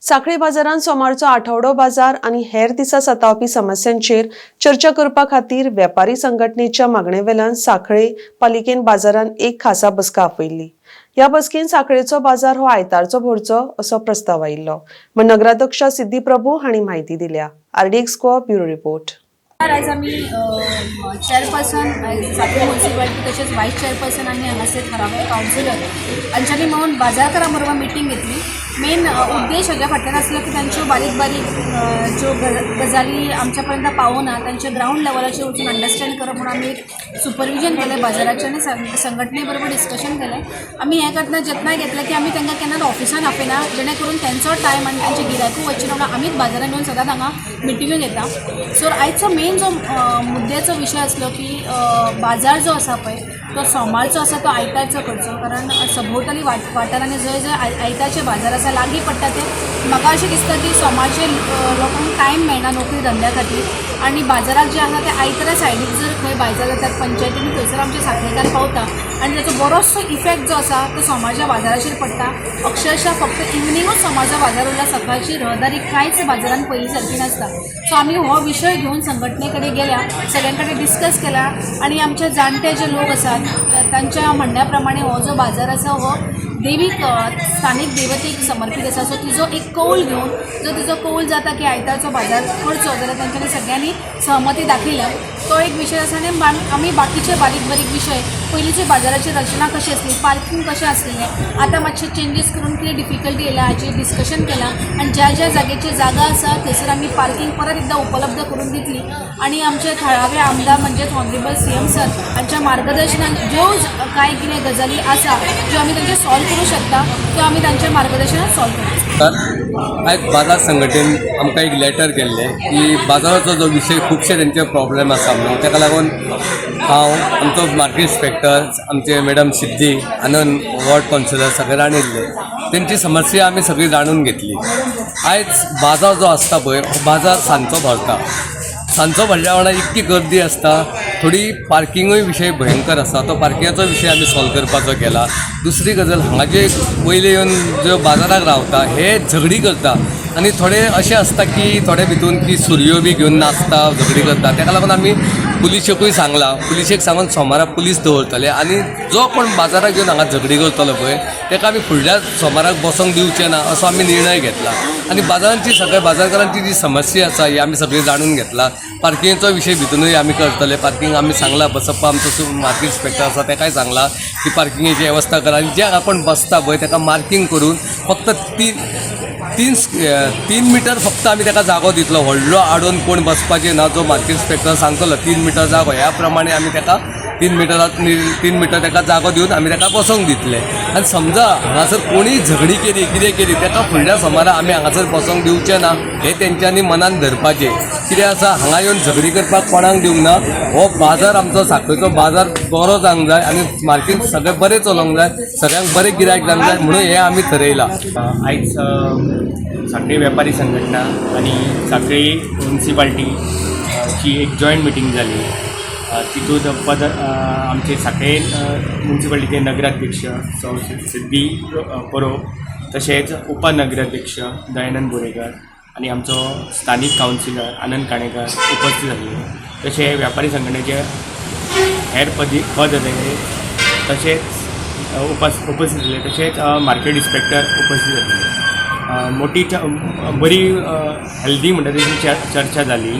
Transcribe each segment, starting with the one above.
सांखळे बाजारांत सोमारचो आठवडो बाजार आनी हेर दिसा सतावपी समस्यांचेर चर्चा करपा खातीर वेपारी संघटनेच्या मागणेवेल्यान सांखळे पालिकेन बाजारांत एक खासा बसका आपयल्ली. ह्या बसकेन सांखळेचो बाजार हो आयतारचो भरचो असो प्रस्ताव आयिल्लो म्हण नगराध्यक्ष सिद्धी प्रभू हांणी म्हायती दिल्या. RDX Goa bureau report. आयज आमी चेअरपर्सन सांखळी म्युन्सिपाल्टी तशेंच वायस चेअरपर्सन आनी हांगासर थळावे कावन्सिलर हांच्यांनी मेळून बाजारकारां बरोबर मिटींग घेतली. मेन उद्देश हाज्या फाटल्यान आसलो की तांच्यो बारीक बारीक ज्यो गजाली आमच्या पर्यंत पावना, तांचे ग्रावंड लेवलाचेर वचून अंडरस्टँड करप म्हणून आमी एक सुपरविजन केलें बाजाराचें आनी संघटने बरोबर डिस्कशन केलें. आमी हें करतना जतनाय घेतलें की आमी तांकां केन्नाच ऑफिसान आपयना, जेणे करून तेंचो टायम आनी तांचे गिरायकूय वचचें ना म्हणून आमीच बाजारान येवन सदांच हांगा मिटिंग्यो घेता. सो आयचो मेन जो मुद्द्याचो विशय आसलो की बाजार जो आसा पळय, तो सोमारचो आसा तो आयतारचो करचो, कारण सभोवताली वाठारांनी जंय जंय आयतारचे बाजार आसा, लागीं पडटा ते. म्हाका अशें दिसता की सोमारचे लोकांक टायम मेळना नोकरी धंद्या खातीर आनी बाजाराक जे आसा ते आयतारा सायडीक जर खंय बाजार जातात पंचायतीन, थंयसर आमचे सांखळेकार पावता आनी ताचो बरोचसो इफेक्ट जो आसा तो सोमारच्या बाजाराचेर पडटा. अक्षरशः फक्त इवनिंगूच सोमारचो बाजार उरला, सकाळची रहदारी कांयच बाजारान पयलीं सारकी नासता. सो आमी हो विशय घेवन संघटने कडेन गेल्या, सगळ्यां कडेन डिस्कस केला आनी आमचे जाणटे जे लोक आसात तांच्या म्हणण्या प्रमाणे हो जो बाजार आसा हो देवीक, स्थानीक देवतेक समर्पीत आसा. सो तिजो एक कौल घेवन, जर तिजो कौल जाता की आयतारचो बाजार करचो जाल्यार तांच्यांनी सगळ्यांनी सहमती दाखयल्या. तो एक विशय आसा आनी आमी बाकीचे बारीक बारीक विशय, पयलींचे बाजाराची रचना कशी आसली, पार्किंग कशें आसलेलें, आतां मातशे चेंजीस करून कितें डिफिकल्टी येयल्या हाचेर डिस्कशन केलां आनी ज्या ज्या जाग्याचेर जागा आसा थंयसर आमी पार्किंग परत एकदां उपलब्ध करून दितली आनी आमचे थळावे आमदार म्हणजेच ऑनरेबल सीएम सर हांच्या मार्गदर्शनान ज्यो कांय कितें गजाली आसा ज्यो आमी तांचे सॉल्व करूं शकता, त्यो आमी तांच्या मार्गदर्शनान सॉल्व करतले. तर आयज बाजार संघटनेन आमकां एक लेटर केल्लें की बाजाराचो जो विशय, खुबशे तेंचे प्रॉब्लेम आसा म्हणून. ताका लागून हांव, आमचो मार्केट इन्स्पेक्टर, आमचे मॅडम सिद्धी आनंद, वॉर्ड कावन्सिलर सगळे जाण येयल्ले. तेंची समस्या आमी सगळी जाणून घेतली. आयज बाजार जो आसता पळय, हो बाजार सांजचो भरता. सांजचो भरल्या वांगडा इतकी गर्दी आसता, थोडी पार्किंगूय विशय भयंकर आसा. तो पार्किंगाचो विशय आमी सॉल्व करपाचो केला. दुसरी गजाल, हांगा जे वयले येवन ज्यो बाजाराक रावता, हे झगडी करता आनी थोडे अशें आसता की थोडे भितून की सुरयो बी घेवन नाचता, झगडी करता. ताका लागून आमी पुलिशेकूय सांगलां. पुलिशेक सांगून सोमारा पुलीस दवरतले आनी जो कोण बाजाराक येवन हांगा झगडी करतलो पळय, ताका आमी फुडल्या सोमाराक बसोंक दिवचे ना असो आमी निर्णय घेतला. आनी बाजारांची, सगळ्या बाजारकारांची जी समस्या आसा ही आमी सगळी जाणून घेतला. पार्किंगेचो विशय भितूनय आमी करतले. पार्किंग आमी सांगला, बसप्पा आमचो मार्केट इन्स्पेक्टर आसा, ताकाय सांगला की पार्किंगेची वेवस्था करा आनी जे आपूण बसता पळय ताका मार्किंग करून फक्त तीन तीन 3 मिटर फक्त आमी ताका जागो दितलो. व्हडलो आडोवन कोण बसपाचें ना. जो मार्केट इन्स्पेक्टर सांगतलो 3 मिटर जागो, ह्या प्रमाणे आमी ताका 3 मिटरात 3 मिटर ताका जागो दिवन आमी ताका बसोंक दितले. आनी समजा हांगासर कोणीय झगडी केली, कितें केली, ताका फुडल्या सोमारा आमी हांगासर बसोंक दिवचे ना, हें तेंच्यांनी मनान धरपाचें. कितें आसा, हांगा येवन झगडी करपाक कोणाक दिवंक ना. हो बाजार, आमचो सांखळेचो बाजार बरो जावंक जाय आनी मार्केट सगळें बरें चलोवंक जाय, सगळ्यांक बरें गिरायक जावंक जाय म्हणून हें आमी थरयलां. आयज सांखळी वेपारी संघटना आनी सांखळी म्युन्सिपाल्टी ची एक जॉयंट मिटींग जाली. तितूंत पद आमचे सांखळे म्युन्सिपाल्टीचे नगराध्यक्ष सौ सिद्धी परोब, तशेंच उपनगराध्यक्ष दयानंद बोरेकर आनी आमचो स्थानीक कावन्सिलर आनंद काणेकर उपस्थित आसले. तशें व्यापारी संघटनेचे हेर पद अधिकारी तशेंच उपस्थित आसले. तशेंच मार्केट इन्स्पेक्टर उपस्थित आसले. मोठी बरी हेल्दी म्हणटा तशी चर्चा जाली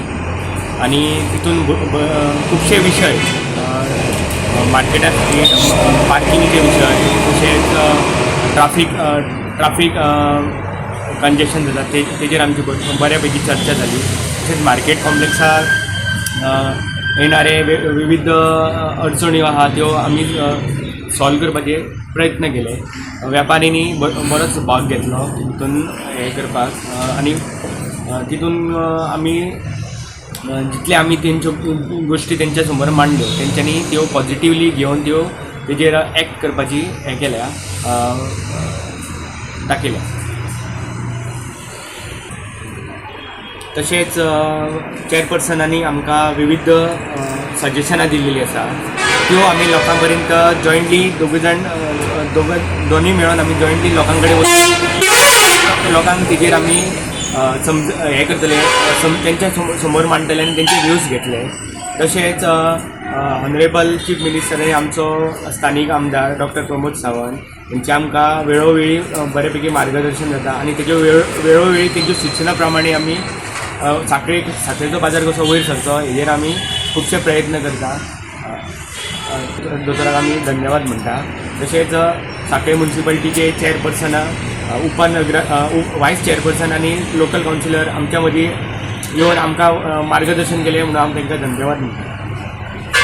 आनी तितून खुबशे विशय, मार्केटा खातीर पार्किंगचे विशय, तशेंच ट्राफीक कंजेशन जाता ते तेजेर आमची बऱ्या पैकी चर्चा जाली. तशेंच मार्केट कॉम्प्लेक्साक येणारे विविध अडचण्यो आहा, त्यो आमी सॉल्व करपाचे प्रयत्न केले. व्यापाऱ्यांनी बरोच भाग घेतलो तितून हें करपाक आनी तितून आमी जितले आमी तेंच्यो गोश्टी तेंच्या समोर मांडल्यो, तेंच्यांनी त्यो पॉजिटिवली घेवन त्यो तेजेर एक्ट करपाची हें केल्या, दाखयल्या. तशेंच चॅरपर्सनांनी आमकां विविध सजेशनां दिल्लीं आसा, त्यो आमी लोकां पर्यंत जॉयंटली दोगूय जाण, दोग दोनूय मेळोन आमी जॉयंटली लोकां कडेन वचून लोकांक तेजेर आमी समज हें करतले, तेंच्या समोर मांडटले आनी तेंचे व्यूज घेतले. तशेंच ऑनरेबल चीफ मिनिस्टर आनी आमचो स्थानीक आमदार डॉक्टर प्रमोद सावंत हेंचे आमकां वेळोवेळी बरे पैकी मार्गदर्शन जाता आनी तेज्यो वेळोवेळी तेंच्यो सुचना प्रमाणे आमी साखळेचो बाजार कसो वयर सरचो हेजेर आमी खुबशे प्रयत्न करता. दोतोराक आमी धन्यवाद म्हणटा. तशेंच साखळे मुन्सिपालिटीचे चेअरपर्सना, उपनगर वायस चेअरपर्सन आनी लोकल कावन्सिलर आमच्या मदीं येवन आमकां मार्गदर्शन केलें म्हणून आमी तांकां धन्यवाद म्हणटा.